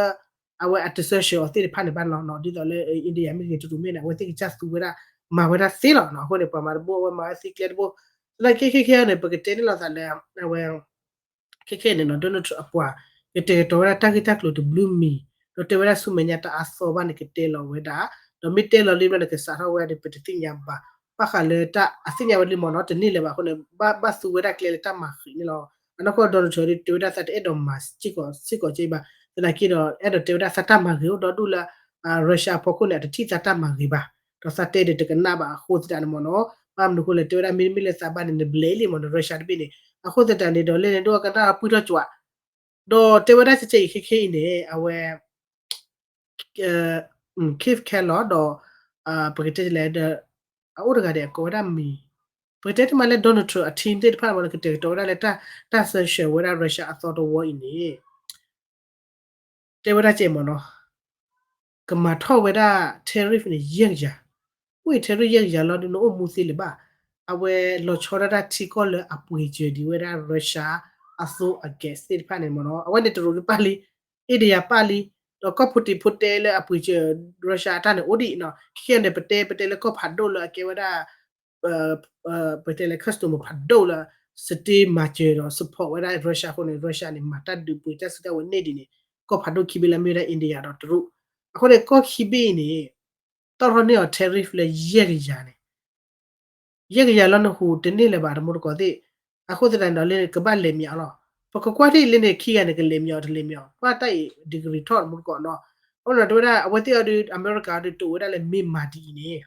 အဝဲအတ sanction အီၤသ့ၣ်တဖၣ်န့ၣ်ဘၣ်လီၤနီၤ ဒ်သိးလၢ India မ့ၢ်ဂ့ၤ တရူးမ့ၢ်န့ၣ် အဝဲသ့ၣ်ကစၢ်သူဝဲဒၣ် မၤဝဲဒၣ်သ့လီၤနီၤ အဃိန့ၣ် ပှၤမၤတဘိ အဝဲမၤဝဲသ့ကျဲတဘိ သနာ်က့ခဲခဲန့ၣ် ပကတဲန့ၣ်လိာ်သးလၢ အဝဲ ခဲခဲန့ၣ်နီၤ Donald Trump အပှၤ ကတဲာ်ကတီၤဝဲဒၣ်တၢ်ဂ့ၢ်တၢ်ကျိၤတဘျုးမံၤ ဒီးတဲဝဲဒၣ်ဆူမဲာ်ညါတၢ်အါသီဘၣ်န့ၣ် ကတဲလီၤဝဲဒၣ် ဒီးမ့ၢ်တဲလီၤလံဘျီန့ၣ် ကစးထီၣ်ဝဲဒၣ် ပတသ့ၣ်ညါဘၣ် ဘၣ်ဃးလၢတၢ်အသ့ၣ်ညါဝဲလံမ့ၢ်နီၤ တန့ၢ်လၢၤဘၣ်အဃိန့ၣ် ဘၣ်ဘၣ်သူဝဲဒၣ်ကျဲလၢ တၢ်မၤဃံးန့ၣ်လီၤ အနီၢ်ကီၢ် Donald Trump ဒုးတဲဝဲဒၣ်သးတအဲၣ်ဒိးမၤစ့ၢ်ကီးစ့ၢ်ကီးကဲဘၣ် သနာ်က့ဒီး အဲၣ်ဒိးတဲဝဲဒၣ်သးတၢ်မၤဂ့ၤအိၣ်ဒီဒူၣ်လၢ Russia အဖီခိၣ်န့ၣ် အတထံၣ်သးတၢ်မၤဂ့ၤဘၣ် ဒီးသးတဲဒၣ်တကနၣ်ဘၣ်အဃိသတးန့ၣ်မ့ၢ်နီၤ ဘၣ်မနုၤအဃိလဲၣ် တဲဝဲဒၣ်မ့တမ့ၢ်လၢသးဘၣ်န့ၣ် နဘျဲးလံမ့ၢ်နီၤ Russia တဘ့ၣ်န့ၣ် အဃိသတးန့ၣ်ဒီး လၢန့ၣ်ဒိၣ်အကနၣ်ပှံၢ်ထီၣ်ကွး ဒီးတဲဝဲဒၣ်ကဲကဲအံၤခဲခဲအံၤန့ၣ် အဝဲ Keith Kellogg ဒီး ပကတဲလဲၣ်ဒီး အအိၣ်တဂၤဒီးအကိးဝဲဒၣ်မံၤ ပကတဲတမံၤလၢ Donald Trump အ team သ့ၣ်တဖၣ်မ့ၢ်နီၤ ကတဲာ်ကတီၤဝဲဒၣ်လၢ တၢ် sanction ဝဲဒၣ် Russia အသီတဝီအံၤန့ၣ် တဲဝဲဒၣ်ကဲမ့ၢ်နီၤ ကမၤထီၣ်ဝဲဒၣ် tariff န့ၣ် ယဲၢ်ကယၤ အိၣ်အံၤ tariff ယဲၢ်ကယၤလီၤဒုး နအိၣ်မူသ့လၢၤဘၣ် အဝဲလီၤဆီဒၣ်တၢ်ထံကီၢ်လၢအပှ့ၤစၢၤဒံးဝဲဒၣ် Russia အသိအ gas သ့ၣ်တဖၣ်န့ၣ်မ့ၢ်နီၤ အဝဲန့ၣ်တရူးဒုးပာ်လံ India ပာ်လံ ဒီးကီၢ်ဖိတံၤဖိတဲလၢအပှ့ၤစၢၤ Russia အတၢ်န့ၣ်အိၣ်ဒံးနီၤ ခဲခဲန့ၣ် ပတဲ ပတဲလၢကီၢ်ဖးဒိၣ်လၢအကဲဝဲဒၣ် ပတဲလၢ customer ဖးဒိၣ်လၢ စတ့မၤစၢၤဒီး support ဝဲဒၣ် Russia အဃိန့ၣ် Russia န့ၣ် မၤတၢ်ဒုးပှ့ၤတၢ်စုတၢ်ဝဲၤန့ၢ်ဒံးန့ၣ် ကီၢ်ဖးဒိၣ်ခံဘ့ၣ်လၢမ့ၢ်ဝဲဒၣ် India ဒီးတရူး အဃိန့ၣ် ကီၢ်ခံဘ့ၣ်အံၤန့ၣ် တီၣ်ထီၣ်န့ၢ်အီၤ tariff လၢယဲၢ်ကယၤန့ၣ် ယဲၢ်ကယၤလီၤနဟူးတန့ၢ်လၢၤဘၣ်တမူတကိးသ့ၣ် အဃိသတးန့ၣ်ဒီးလၢကဘၣ်လဲၤမံၤအီၤလီၤ ပကကွၢ်ထံၣ်လၢန့ၣ်ခံဂၤန့ၣ် ကလဲၤမံၤအီၤတလဲၤမံၤအီၤ ကွၢ်တၢ်အံၤ degree ထီၣ်တမူတကိးနီၤ အဃိန့ၣ်တဲဝဲဒၣ် အဝဲသ့ၣ်အီၤဒုး အမဲရကၤအီၤဒုးတိာ်ဝဲဒၣ်လၢမ့ၢ်မၤဒ်အံၤန့ၣ်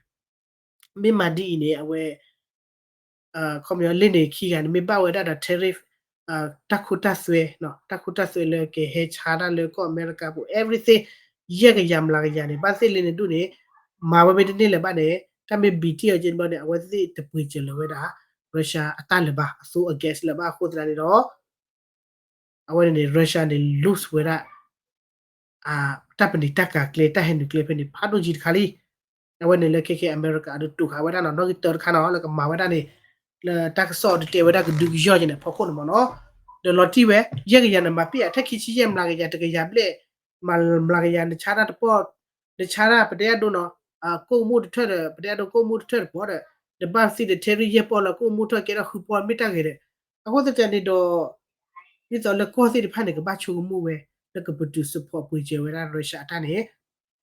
မ့ၢ်မၤဒ်အံၤန့ၣ် အဝဲ ခီပညီလၢန့ၣ်ခံဂၤန့ၣ် မ့ၢ်ဘၣ်ဝဲဒၣ်ဒီး tariff တၢ်ခိတၢ်သွဲ တၢ်ခိတၢ်သွဲလၢကဟဲဆါတၢ်လၢကီၢ်အမဲရကၤပူၤ everything ယဲၢ်ကယၤမျးကယၤန့ၣ် ဘၣ်သ့ၣ်လၢန့ၣ်ဒူၣ်န့ၣ် မၤဝဲမ့ၢ်တန့ၢ်လၢၤဘၣ်န့ၣ် တၢ်မ့ၢ်ဘံၤတံၢ်အီၤကဲန့ၣ်ဘျီန့ၣ် အဝဲသ့ၣ်တပှ့ၤစၢၤလၢၤဝဲဒၣ် Russia အတၢ်လၢၤဘၣ် အသိအ gas လၢၤဘၣ်အဃိသတးန့ၣ်ဒီး အဝဲန့ၣ်န့ၣ် Russia န့ၣ် lose ဝဲဒၣ် တၢ်ပနံာ်တၢ်ကၤကျဲ တၢ်ဟဲနုာ်ကျဲဖဲန့ၣ် ဖးဒိၣ်ကံတခါလံ. အဝဲန့ၣ်လၢခဲခဲအမဲရကၤအဒုးတိာ်ဃာ်ဝဲဒၣ်နီၤ နီၣ်ဂံၢ်တၢတခါနီၤ လၢကမၤဝဲဒၣ်န့ၣ် လၢတၢ်ကစီၣ်အဒုးတဲဝဲဒၣ်ကဒုကယီၢ်ကဲန့ၣ် ဖီခိၣ်န့ၣ်မ့ၢ်နီၤ ဒီးလီၤတံၢ်ဝဲ ယဲၢ်ကယၤန့ၣ် မၤပ့ၢ်ယၤ ထဲခံဆံယဲၢ်မျးကယၤ တကယၤဘျဲၣ် မျးကယၤ နဆါတၢ်တပီၢ် နဆါတၢ်ပတဲအဒိနီၤ ကိၣ်ကမူၣ်တထၢၣ်ဒီး ပတဲအဒိကိၣ်ကမူၣ်တထၢၣ်တပီၢ်ဒီး နဘၣ်သ့ၣ်ဒီး tariff ယဲၢ်ပီၢ်လၢကိၣ်ကမူၣ်ထၢၣ်ကဲထီၣ်ဃုပီၢ်မ့ၢ်တၢ်ဂ့ၤဒီး အဃိသတးန့ၣ်ဒီး ဒ်သိးလၢကီၢ်သ့ၣ်တဖၣ်န့ၣ် ကဘၣ်ဆိကမိၣ်ဝဲ လၢကပတုာ် support ပှ့ၤစၢၤဝဲဒၣ် Russia အတၢ်န့ၣ်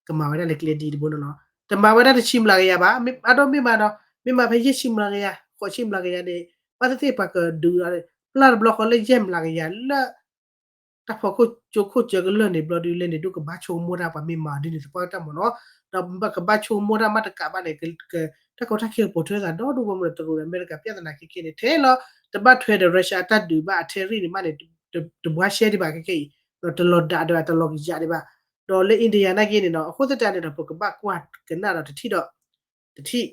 ကမၤဝဲဒၣ်လၢကျဲဒ်တဘိန့ၣ်လီၤ. တမၤဝဲဒၣ်တဆံမျးကယၤဘၣ် အဒိမ့ၢ်မးနီၤ မ့ၢ်မၤဖဲယဲၢ်ဆံမျးကယၤ ဃိးဆံမျးကယၤန့ၣ် ဘၣ်သ့ၣ်သ့ၣ်ပှၤကဒုး ပျၢ်တဘျီဃီလၢယဲၢ်မျးကယၤလၢ တၢ်ဖီခိၣ်ကၠိခိၣ်စၢၤကလၢာ်န့ၣ် ဘျီဒုးလဲၣ်န့ၣ် ဒိၣ်ကဘၣ်ဆိကမိၣ်တၢ် ပှၤမ့ၢ်မၤဒ်န့ၣ်သပှၢ်တၢ်မ့ၢ်နီၤ ဒီးကဘၣ်ဆိကမိၣ်တၢ်မ့ၢ်တကးဘၣ်န့ၣ် တၢ်ကီတၢ်ခဲကပိာ်ထွဲသးဒီဒူၣ်ဝဲမ့ၢ်နီၤ တရူးဒီးအမဲရကၤ ပြဿနာ ခဲခဲန့ၣ် ထဲလီၤ တဘၣ်ထွဲဒီး Russia အတၢ်ဒုးဘၣ်အ tariff န့ၣ်မးန့ၣ် တဘှါရှဲဒံးဘၣ်ခဲခဲအံၤ ဒီးတလီၤဒးဒံးဘၣ် တလီၤကယးဒံးဘၣ် ဒီးလၢ India နာ်က့န့ၣ်နီၤ အဃိသတးန့ၣ်ဒီး ပကဘၣ်ကွၢ်ကနၣ်ဒီးတထံၣ်ဒီး တထံၣ်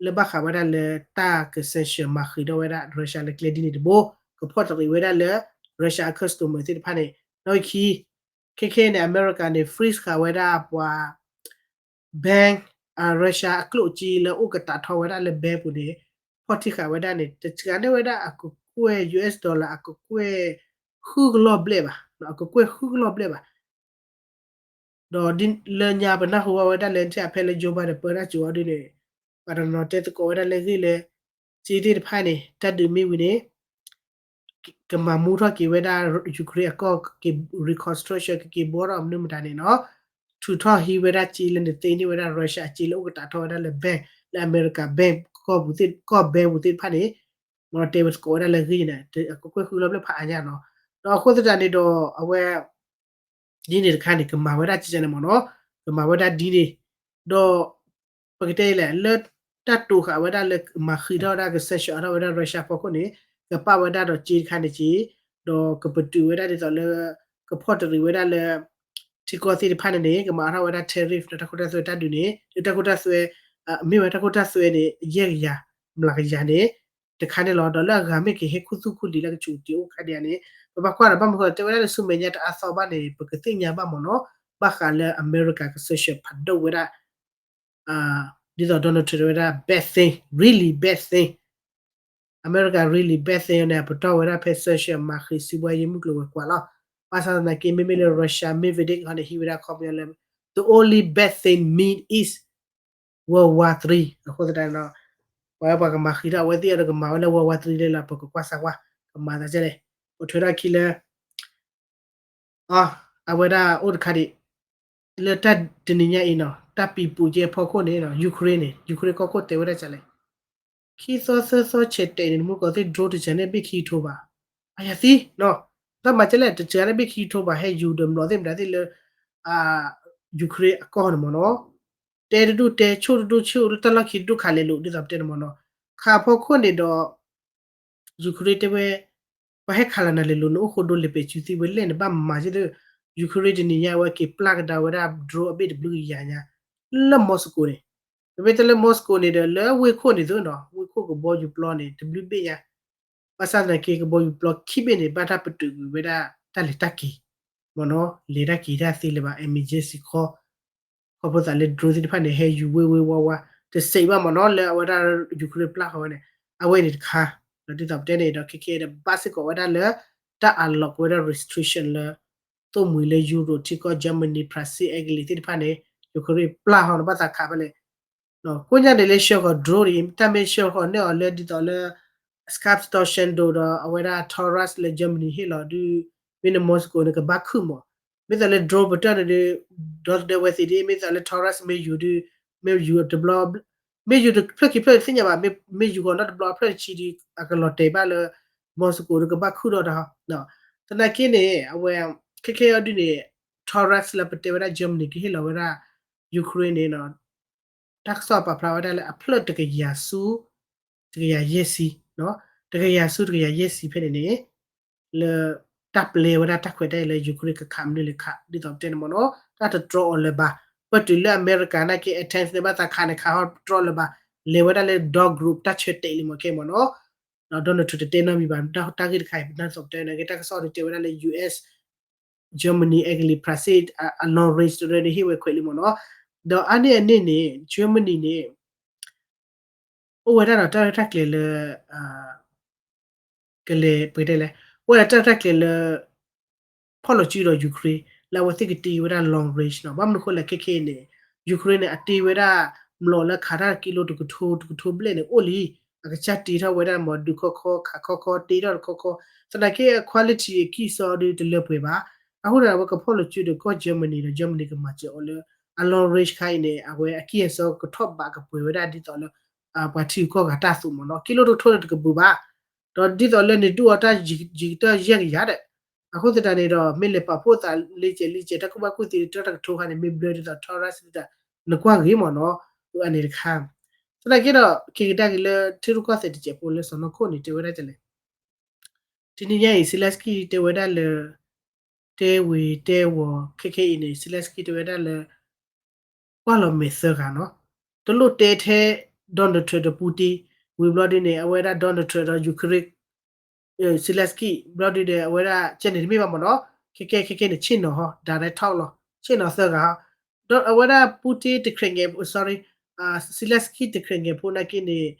လၢဘၣ်ဃးဝဲဒၣ်လၢတၢ်က sanction မၤဃံးထီၣ်ဝဲဒၣ် Russia လၢကျဲဒ်န့ၣ်တဘိ ကဖီၣ်တရံးဝဲဒၣ်လၢ Russia အ customer သ့ၣ်တဖၣ်န့ၣ် ဒီးခံ ခဲခဲန့ၣ် အမဲရကၤန့ၣ် freeze ဃာ်ဝဲဒၣ်ပှၤ bank Russia အကျိၣ်အစ့လၢအိၣ်ကတာ်ထီဝဲဒၣ်လၢ bank ပူၤန့ၣ် ဖီၣ်ထံဃာ်ဝဲဒၣ်န့ၣ် တစှၤန့ၢ်ဝဲဒၣ်အကကွဲၢ် US dollar အကကွဲၢ် ဃုကလီၢ်ဘျဲၣ်ဘၣ် အကကွဲၢ်ဃုကလီၢ်ဘျဲၣ်ဘၣ် ဒီးလၢညါပနၢ်ဟူဘၣ်ဝဲဒၣ်လၢ နထံၣ်အဖဲလၢ Joe Biden ပၢတၢ်စူၤအီၤဒ်န့ၣ် ပှၤတနီၤတဲသကိးဝဲဒၣ်လၢအဂ့ၢ်လၢ စ့သ့ၣ်တဖၣ်န့ၣ် တၢ်ဒုးမ့ၢ်ဝံၤန့ၣ် ကမၤမူထီၣ်က့ၤဝဲဒၣ် Ukraine အကီၢ် ကက့ၤ reconstruction ကက့ၤဘှီထီၣ်မနုၤမတၤန့ၣ်နီၤ ထုးထီၣ်ဟံးဝဲဒၣ်စ့လၢနသ့န့ၢ်ဝဲဒၣ် Russia အစ့လၢအိၣ်ကတာ်ထီၣ်ဝဲဒၣ်လၢ bank လၢ America bank ကီၢ်ပူၤသ့ၣ် ကီၢ် bank ပူၤသ့ၣ်တဖၣ်န့ၣ် မ့ၢ်တဲဝဲသကိးဝဲဒၣ်လၢအဂ့ၢ်န့ၣ် အကကွဲၢ်ဃုလီၢ်ဘျဲၣ်ဖးအါညါနီၤ ဒီးအဃိသတးန့ၣ်ဒီး အဝဲ ဒ်န့ၣ်တခါန့ၣ် ကမၤဝဲဒၣ်ကကန့ၣ်မ့ၢ်နီၤ, ကမၤဝဲဒၣ်ဒ်န့ၣ်, ဒီး ပကတဲလဲၣ် လၢတၢ်တိာ်ဃာ်ဝဲဒၣ်လၢမၤဃံးထီၣ်ဝဲဒၣ် ကစၢၢ်ဆၢအါထီၣ်ဝဲဒၣ် Russia ဖီခိၣ်န့ၣ် ကပာ်ဝဲဒၣ်ဒီးက့တခါန့ၣ်က့, ဒီးကပတုာ်ဝဲဒၣ်ဒ်သိးလၢ ကဖီၣ်တရံးဝဲဒၣ်လၢ ထံကီၢ်သ့ၣ်တဖၣ်န့ၣ်န့ၣ် ကမၤအါထီၣ်ဝဲဒၣ် tariff ဒီးတၢ်ခိတၢ်သွဲတၢ်ဒုးန့ၣ် ဒီးတၢ်ခိတၢ်သွဲ မ့ၢ်ဝဲတၢ်ခိတၢ်သွဲန့ၣ် ယဲၢ်ကယၤ မျးကယၤန့ၣ် တခါန့ၣ်လီၤ. ဒီးလၢအဂၤမ့ၢ်ကဟဲခူသူၣ်ခူလံၤလၢကဆူးကတ့ၤအိၣ်ခါဒံးန့ၣ် ပဘၣ်ကွၢ်ဒီးဘၣ်မနုၤဃိ တဲဝဲဒၣ်လၢဆူမဲာ်ညါတအါသီဘၣ်န့ၣ် ပကသ့ၣ်ညါဘၣ်မ့ၢ်နီၤ, ဘၣ်ဃးလၢအမဲရကၤကစၢၢ်ဆၢဖးဒိၣ်ဝဲဒၣ် ဒ်သိး Donald Trump တဲဝဲဒၣ် bad thing, really bad thing, အမဲရကၤ really bad thing န့ၣ် အပတီၢ်ဝဲဒၣ်ဖဲ စၢၢ်ဆၢမၤဃံးစုဘှါယဲၢ်မုၢ်ကျိၤဝဲၤကွာ်လီၤ. ဘၣ်ဆၣ်သနာ်က့ မ့မ့ၢ်လၢ Russia Medvedev ခီန့ၣ် ဟံးဝဲဒၣ်ခီပညီလၢ the only bad thing mean is World War Three အဃိသတးဒီး ပှၤဝဲပှၤကမၤဃံးထီၣ်အဝဲသ့ၣ်အံၤဒီးကမၤဝဲလၢ World War Three လၢလီၤ ပကကွၢ်စၢ်ကွၢ် ကမၤသးဒ်လဲၣ်. ပထွဲထီၣ်ခံလၢ အဝဲဒၣ်အိၣ်တခါဒံး လၢတၢ်တနံၤညါအံၤနီၤ တၢ်ပံၤပူၤကဲအဖီခိၣ်န့ၣ် Ukraine န့ၣ် Ukraine ကီၢ်ခိၣ်တဲဝဲဒၣ်ဒ်လဲၣ်. ခံသီသၢသီဆဲးတဲာ်န့ၣ် နမူကီးသ့ၣ် drone တစှၤန့ၣ်ဘ့ၣ်ခံကထိဘး, အယၤသံနီၤ, တၢ်မၤဒ်လဲၣ် တစှၤန့ၣ်ဘ့ၣ်ခံကထိဘး ဟဲယူၤဒီးမျိာ်သ့ၣ်မတၤသ့ၣ်လၢ Ukraine အကီၢ်န့ၣ်မ့ၢ်နီၤ, တဲတဒူၣ်တဲ ဆိၣ်တဒူၣ်ဆိၣ် လၢတၢ်လီၢ်ခံတဒူၣ်ခးလဲၤလိာ် ဒ်သိးပတဲန့ၣ်မ့ၢ်နီၤ, ခးအဖီခိၣ်န့ၣ်ဒီး Ukraine တဲဝဲ ပှၤဟဲခးလီၤနၤလဲၤလိာ် နအိၣ်ဃိဒိလဲၤပဲာ်စုသံဝဲလဲၣ် နဘၣ်မၤက့ၤဒီး Ukraine တနံၤညါအဝဲက့ၤပျၢ်ကဒါဝဲဒၣ် drone အဘ့ၣ်တဘျုးကယၤညါ လၢ Moscow န့ၣ်, ပမ့ၢ်တဲလၢ Moscow န့ၣ်ဒီး လၢဝ့ၢ်ခိၣ်န့ၣ်သိးနီၤ ဝ့ၢ်ခိၣ်ကဘီယူၤပျီန့ၣ် တဘျုးဘ့ၣ်ညါ, ဘၣ်ဆၣ်သနာ်က့ ကဘီယူၤပျီခံဘ့ၣ်န့ၣ် ဘၣ်တၢ်ပတုာ်ကွံာ်ဝဲဒၣ်တၢ်လဲၤတၢ်က့ၤ မ့ၢ်နီၤ, လဲၤတၢ်က့ၤတၢ်သ့လၢၤဘၣ် emergency call ခီဖျိသးလၢ drone သ့ၣ်တဖၣ်န့ၣ် ဟဲယူၤဝ့ၢ်ဝ့ၢ်ဝါဝါ တစဲးဘၣ်မ့ၢ်နီၤ လၢအဝဲဒၣ် Ukraine ပျၢ်ဃီဝဲန့ၣ်, အဝဲန့ၣ်တခါ, ဒီးဒ်သိးပတဲန့ၣ်ဒီး ခဲခဲဒီး ဘၣ်စ့ၢ်ကီးဝဲဒၣ်လၢ တၢ်အးလီၤကဝဲဒၣ် restriction လၢ သိၣ်မှံၤလၢ Europe ထံကီၢ် Germany, Brazil, Italy သ့ၣ်တဖၣ်န့ၣ် Ukraine ပျၢ်ဃီန့ၣ် ဘၣ်သးခးဖဲလဲၣ် ကိးညါန့ၣ်လၢဆှၢဃီၤ drone အံၤ တၢ်မ့ၢ်ဆှၢဃီၤန့ၢ်အီၤလၢဒ်သိးလၢ Scott Townshend ဒီးအဝဲဒၣ် Taurus လၢ Germany ဟ့ၣ်လီၤဒုး မ့ၢ်န့ၣ် Moscow န့ၣ် ကဘၣ်ခုၣ်မး, မ့ၢ်သိးလၢ drone ပတၢၢ်န့ၣ်ဒီး ဒီသဒၢဝဲသ့ၣ်ဒ် မ့ၢ်သိးလၢ Taurus မ့ၢ်ယူၤဒုး မ့ၢ်ယူၤတဘျီ မ့ၢ်ယူၤတဖျၢၣ်ခံဖျၢၣ်သ့ၣ်ညါဘၣ် မ့ၢ်ယူၤဃီၤနီတဘျီအဖျၢၣ်တဆံဒီး အကလီၤတဲာ်ဘၣ်လၢ Moscow ဒီးကဘၣ်ခုၣ်ဒီးတၢ်, သနာ်က့န့ၣ် အဝဲ ခဲခဲအံၤဒုးန့ၣ် Taurus လၢပတဲဝဲဒၣ် Germany ကဟ့ၣ်လီၤဝဲဒၣ် Ukraine န့ၣ် တၢ်ကစီၣ်ပာ်ဖျါဝဲဒၣ်လၢအဖျၢၣ်တကယၤဆူ တကယၤယဲၢ်ဆံ, တကယၤဆူတကယၤယဲၢ်ဆံဖဲန့ၣ်န့ၣ် လၢတၢ်ပျဲဝဲဒၣ်တၢ်ခွဲးတၢ်ယာ်လၢ Ukraine ကခးမနုၤလဲၣ်ခး ဒ်သိးပတဲန့ၣ်မ့ၢ်နီၤ တၢ်တတြီအီၤလၢၤဘၣ်, ပတုၤလၢအမဲရကၤနာ်က့ အ tank န့ၣ် ဘၣ်သးခးန့ၣ် ခးဟီတတြီလၢၤဘၣ်, လဲၤဝဲဒၣ်လၢ dog group တၢ်ဆၢတဲာ်လံမ့ၢ်ခဲမ့ၢ်နီၤ, ဒီး Donald Trump တတဲနီတမံၤဘၣ် တၢ်ဂ့ၢ်တခါအံၤ ပနၢ်သီပတဲန့ၣ်က့ တၢ်ကစီၣ်ဒုးတဲဝဲဒၣ်လၢ US Germany, Italy, Brazil အ long range တရၢန့ၣ် ဟ့ၣ်ဝဲခွဲးလံမ့ၢ်နီၤ, ဒီးအါန့ၢ်အန့ၣ်န့ၣ် Germany န့ၣ် အိၣ်ဝဲဒၣ်ဒီးတၢ်ရဲၣ်တၢ်ကျဲၤလၢ ကလဲၤပတဲလဲၣ် အိၣ်ဝဲဒၣ်တၢ်ရဲၣ်တၢ်ကျဲၤလၢ ဖီၣ်လိာ်စုဒီး Ukraine လၢအဝဲသ့ၣ်ကတ့ဝဲဒၣ် long range နီၤ, ဘၣ်မနုၤဃိလဲၣ်ခဲခဲအံၤန့ၣ် Ukraine န့ၣ် အတ့ဝဲဒၣ် မျိာ်လၢခးတၢ်ကံလိတကထိ တကထိဘျဲၣ်န့ၣ် အိၣ်လံ, အကစၢ်တ့ထီၣ်ဝဲဒၣ် မ့ၢ်ဒုးခီခီ ခးခီခီ တ့ထီၣ်တခီခီ, သနာ်က့ အ quality အကံၢ်စီဒုးတလၢပှဲၤဘၣ်, အဃိန့ၣ် အဝဲကဖီၣ်လိာ်စုဒီးကီၢ် Germany ဒီး Germany ကမၤစၢၤအီၤလၢ အ long range ခါအံၤန့ၣ် အဝဲအကံၢ်အစီကထီၣ်ဘးကပှဲၤဝဲဒၣ်ဒ်သိးလၢ ပှၤထံဂုၤကီၢ်ဂၤတၢ်အသိးမ့ၢ်နီၤ, ကံလိတကထိန့ၣ်တကဘုးဘၣ်, ဒီးဒ်သိးလၢန့ၣ်ဒုးအီၤတၢ်ယံာ်ကတၢၢ်ယဲၢ်ကယၤဒီး, အဃိသတးန့ၣ်ဒီး မ့ၢ်လဲၤပာ်ဖှိၣ်သးလ့ကဲးလံကဲး တၢ်ကူၣ်ဘၣ်ကူၣ်သ့တၢ်တကထိခါန့ၣ် မ့ၢ်ဘျၢဒ်သိး Taurus ဒ်သိး နကွၢ်ဂ့ၤမ့ၢ်နီၤ, အန့ၣ်တခါ, သနာ်က့ဒီး က့ၤကဒါက့ၤလၢထံရူၢ်ကီၢ်သဲးတစဲးဖိလၢစီၤနီၢ်ခိၣ်န့ၣ် တဲဝဲဒၣ်ဒ်လဲၣ် တနံၤညါအံၤ Zelensky တဲဝဲဒၣ်လၢ တဲဝံၤတဲဝီၤ ခဲခဲအံၤန့ၣ် Zelensky တဲဝဲဒၣ်လၢ ကွၢ်လီၤမဲာ်သၢဂၤနီၤ, တလိၣ်တဲထဲ Donald Trump ဒီး Putin ဝံၤဘျီဒ်န့ၣ် အဝဲဒၣ် Donald Trump ဒီး Ukraine, Zelensky ဘျီဒ်န့ၣ် အဝဲဒၣ်ကဲန့ၣ်တမ့ၢ်ဘၣ်မ့ၢ်နီၤ, ခဲခဲခဲခဲန့ၣ် ဆ့ၣ်နီၤဟီ direct talk လီၤ, ဆ့ၣ်နီၤသၢဂၤဟီ, ဒီးအဝဲဒၣ် Putin တခရဲၣ်ငဲၤ sorry, Zelensky တခရဲၣ်ငဲၤဖိနာ်က့န့ၣ်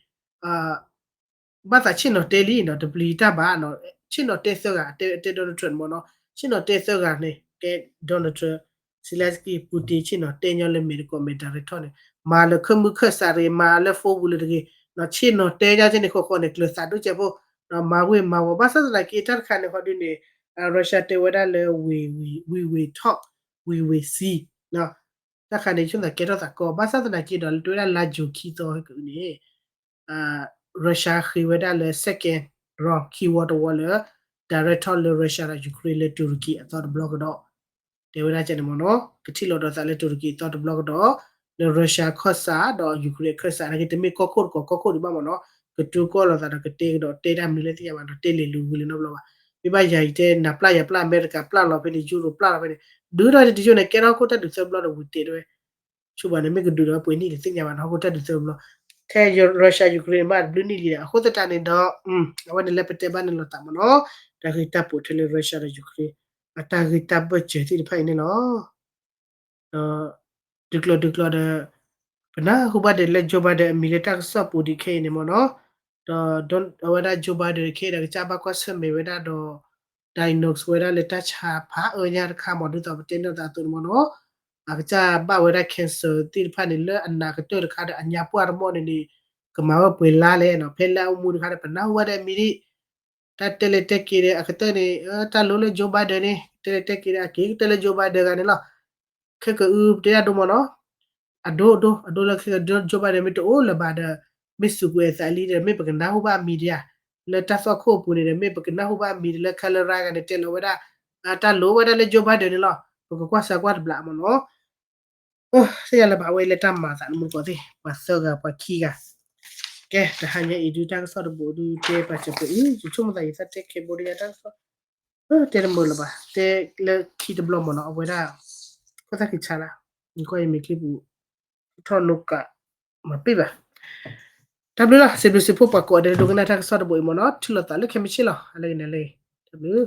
ဘၣ်သးဆ့ၣ်နီၤတဲလံနီၤ တပျံၤတၢ်ဘၣ်နီၤ, ဆ့ၣ်နီၤတဲသၢဂၤ တဲ Donald Trump မ့ၢ်နီၤ, ဆ့ၣ်နီၤတဲသၢဂၤန့ၣ် ကဲ Donald Trump, Zelensky, Putin ဆ့ၣ်နီၤတဲညီလၢမဲာ်တကိးမဲာ် direct talk န့ၣ် မၤလၢခၢၣ်မုၢ်ခၢၣ်စးတဂ့ၤ မၤလၢ phone ပူၤလၢတဂ့ၤ, ဆ့ၣ်နီၤတဲညါကဲန့ၣ်ဃီဃီန့ၣ် ကျၢၤသးဒိၣ်ကဲဖိ, မၤဝ့ၤမၤဝီၤ ဘၣ်ဆၣ်သနာ်က့ တၢ်တခါန့ၣ်ဃီဒ်န့ၣ် Russia တဲဝဲဒၣ်လၢ we, we, we will talk, we will see တၢ်ခါန့ၣ် ဆိသးကဲထီၣ်သးကီ ဘၣ်ဆၣ်သနာ်က့ဒီး လၢတဝဲဒၣ်လါယူၤခံသီကန့ၣ် Russia ဃ့ဝဲဒၣ်လၢ second round ခံဝီတဝီလၢ direct talk လၢ Russia ဒီး Ukraine လၢ Turkey အသီတဘျီကဒီး, တဲဝဲဒၣ်ကန့ၣ်မ့ၢ်နီၤ ကထံၣ်လိာ်ဒီးသးလၢတူၤရကံအသီတဘျီကဒီး လၢ Russia ခၢၣ်စးဒီး Ukraine ခၢၣ်စး နာ်က့တမ့ၢ်ကီၢ်ခိၣ်တကီၢ် ကီၢ်ခိၣ်ဒံးဘၣ်မ့ၢ်နီၤ ကတိၤကီၢ်လိာ်သးဒီးကတဲကဒီးတဲတၢ်မနုၤလဲၣ်သ့ၣ်ညါဘၣ်ဒီး တဲလ့ၤလူၤဝံၤလၢနီတဘျီဘၣ်. မ့ၢ်ဘၣ်ယၤအံၤတဲနၤပျၢ်ယၤပျၢ် အမဲရကၤပျၢ်လီၤဖဲန့ၣ် ယူရိၤပျၢ်လီၤဖဲန့ၣ် ဒုးဒီးန့ၣ်တယိန့ၣ် ကဲထီၣ်ဟီၣ်ခိၣ်တၢ်ဒုးသၢဘျီဒီးဝံၤတ့ၢ်တဲဝဲ ဆိဘၣ်န့ၣ်မ့ၢ်ကဒုးဒီးပှဲၤနံၣ်လံသ့ၣ်ညါဘၣ်နီၤ ဟီၣ်ခိၣ်တၢ်ဒုးသၢဘျီ ထဲ Russia Ukraine မ့ၢ်တဘျုးနံၣ်လံဒီး အဃိသတးန့ၣ်ဒီး အဝဲန့ၣ်လၢပတဲဘၣ်န့ၣ်လိာ်သးမ့ၢ်နီၤ တၢ်ဂ့ၢ်တၢ်ပိာ်ထွဲလၢ Russia ဒီး Ukraine အတၢ်ဂ့ၢ်တၢ်ဘၢၣ်စၢၤသ့ၣ်တဖၣ်အံၤန့ၣ်လီၤ. ဒီး ဒုးကျိၤဒုးကျိၤဒီး ပနၢ်ဟူဘၣ်ဒီးလၢ Joe Biden အမံၤလၢတၢ်ကစီၣ်ပူၤဒံးခဲအံၤန့ၣ်မ့ၢ်နီၤ, ဒီးအဝဲဒၣ် Joe Biden ခဲအံၤဒီး ကစၢ်ဘၣ်ကွၢ်ဆၢၣ်မဲာ်ဝဲဒၣ်ဒီး diagnose ဝဲဒၣ်လၢတၢ်ဆါဖးအၢညါတခါမ့ၢ် ဒ်သိးပတဲန့ၢ်သးအသိးန့ၣ်မ့ၢ်နီၤ, အကစၢ်ဘၣ်ဝဲဒၣ် cancer သ့ၣ်တဖၣ်န့ၣ် လၢအနးကတၢၢ်တခါဒီး အညါပှၢ်တမီၢ်န့ၣ်န့ၣ် ကမၤဝဲပှဲၤလါလဲၣ်နီၤ, ဖဲလၢအအိၣ်မူတခါဒီး ပနၢ်ဟူဘၣ်ဒီးအမံၤဒံး တၢ်တဲလဲၤတဲက့ၤဒီး အကတၢၢ်န့ၣ် တၢ်လိၤလၢ Joe Biden န့ၣ် တဲလဲၤတဲက့ၤဒီး အက့ၤကတၢၢ်လၢ Joe Biden ဂၤန့ၣ်လီၤ. ခဲကအုပတဲဒၣ်ဒိမ့ၢ်နီၤ, အဒိအဒိ အဒိလၢခဲက Joe Biden မ့ၢ်တအိၣ်လၢၤဘၣ်ဒီး မ့ၢ်စူးကွံာ်အသးလံဒီး မ့ၢ်ပကနၢ်ဟူဘၣ်အမံၤဒံးဧါ, လၢတၢ်သွၣ်ခိၣ်အပူၤန့ၣ်ဒီး မ့ၢ်ပကနၢ်ဟူဘၣ်အမံၤဒံးလၢ ခဲလၢရၢ်ဂၤန့ၣ် တဲလီၤဝဲဒၣ် တၢ်လိၤဝဲဒၣ်လၢ Joe Biden န့ၣ်လီၤ. ပကကွၢ်စၢၤကွၢ်တဘျီမ့ၢ်နီၤ. သ့ၣ်ညါလၢဘၣ်ဝဲလၢတၢ်မၤသးန့ၣ်မူကီၢ်သ့ၣ် ပှၤသၢဂၤပှၤခံဂၤ, ကဲ တဟါညါအံၤဒုးတၢ်ကစီၣ်တဘိးဒုးတဲပာ်စၢၤပှဲၤအံၤ ယဆိကမိၣ်သးယသးတဲ Cambodia တၢ်ကစီၣ် တဲတမုာ်လၢၤဘၣ်, တဲလၢခံတဘျီမ့ၢ်နီၤ အဝဲဒၣ် ခိၣ်သၣ်ခံဆါလၢ်, နကွၢ်ယမ့ၢ်ချံပူၤ ထီၣ်နိကး မၤပ့ၢ်ဘၣ်. တၢ်ဘျုးလီၤ စံးဘျုးစံးဖှိၣ်ပှၤကိးဂၤဒဲးလၢဒိကနၣ်တၢ်ကစီၣ်တဘိးအံၤမ့ၢ်နီၤ, ထံၣ်လိာ်သးလၢခဲမုၢ်ဆ့ၣ်လီၤ အလၢဂ့ၤန့ၣ်လၢ တၢ်ဘျုး